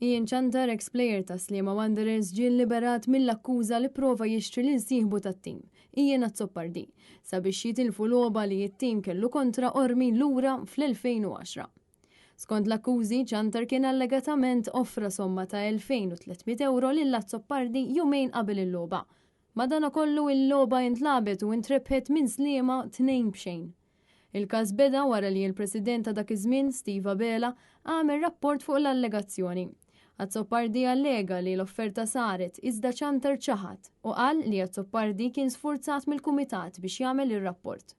Ian Ciantar, ex-player ta' Sliema Wanderers, ġie lliberat mill-akkuża li pprova jixtri lil sieħbu tat-tim, Ian Azzopardi, sabiex jitilfu logħba li t-tim kellu kontra Qormi lura fl-2010. Skont l-akkużi, Ciantar kien allegatament offra somma ta' 2,300 ewro lil Azzopardi jumejn qabel il-logħba. Madanakollu il-logħba intlagħbet u intrebħet minn Sliema 2-0. Il-każ beda wara li l-President ta' dak iż-żmien, Steve Abela, għamel rapport fuq l-allegazzjoni. Azzopardi allega li l-offerta saret, iżda Ciantar ċaħad u qal li Azzopardi kien sfurzat mill-kumitat biex jagħmel ir-rapport.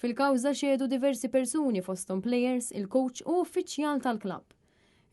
Fil-kawża xehdu diversi persuni fosthom plejers, il-kowċ u uffiċjal tal-klabb.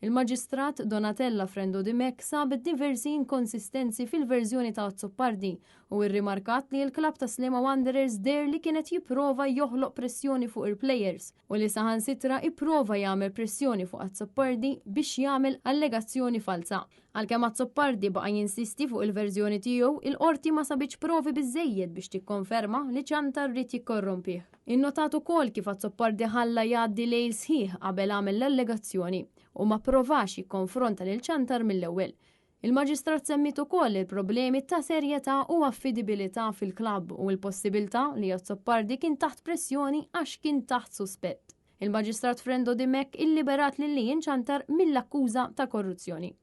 Il-Maġistrat Donatella Frendo Dimech sabet diversi inkonsistenzi fil-verżjoni ta' Azzopardi u rrimarkat li l-klabb ta' Sliema Wanderers deher li kien qed jipprova joħloq pressjoni fuq il-plejers u li saħansitra ipprova jagħmel pressjoni fuq Azzopardi biex jagħmel allegazzjoni falza. Għalkemm Azzopardi baqa' jinsisti fuq il-verżjoni tiegħu, il-Qorti ma sabitx provi biżżejjed biex tikkonferma li Ciantar ried jikkorrompih. Innotat ukoll kif Azzopardi ħalla jgħaddi lejl sħiħ qabel għamel l-allegazzjoni u ma pprovax jikkonfronta lil Ciantar mill-ewwel. Il-Maġistrat semmiet ukoll il-problemi ta' serjetà u affidibilità fil-klabb u l-possibilità li Azzopardi kien taħt pressjoni għax kien taħt suspett. Il-Maġistrat Frendo Dimech illiberat lil Ian Ciantar mill-akkuża ta' korruzzjoni.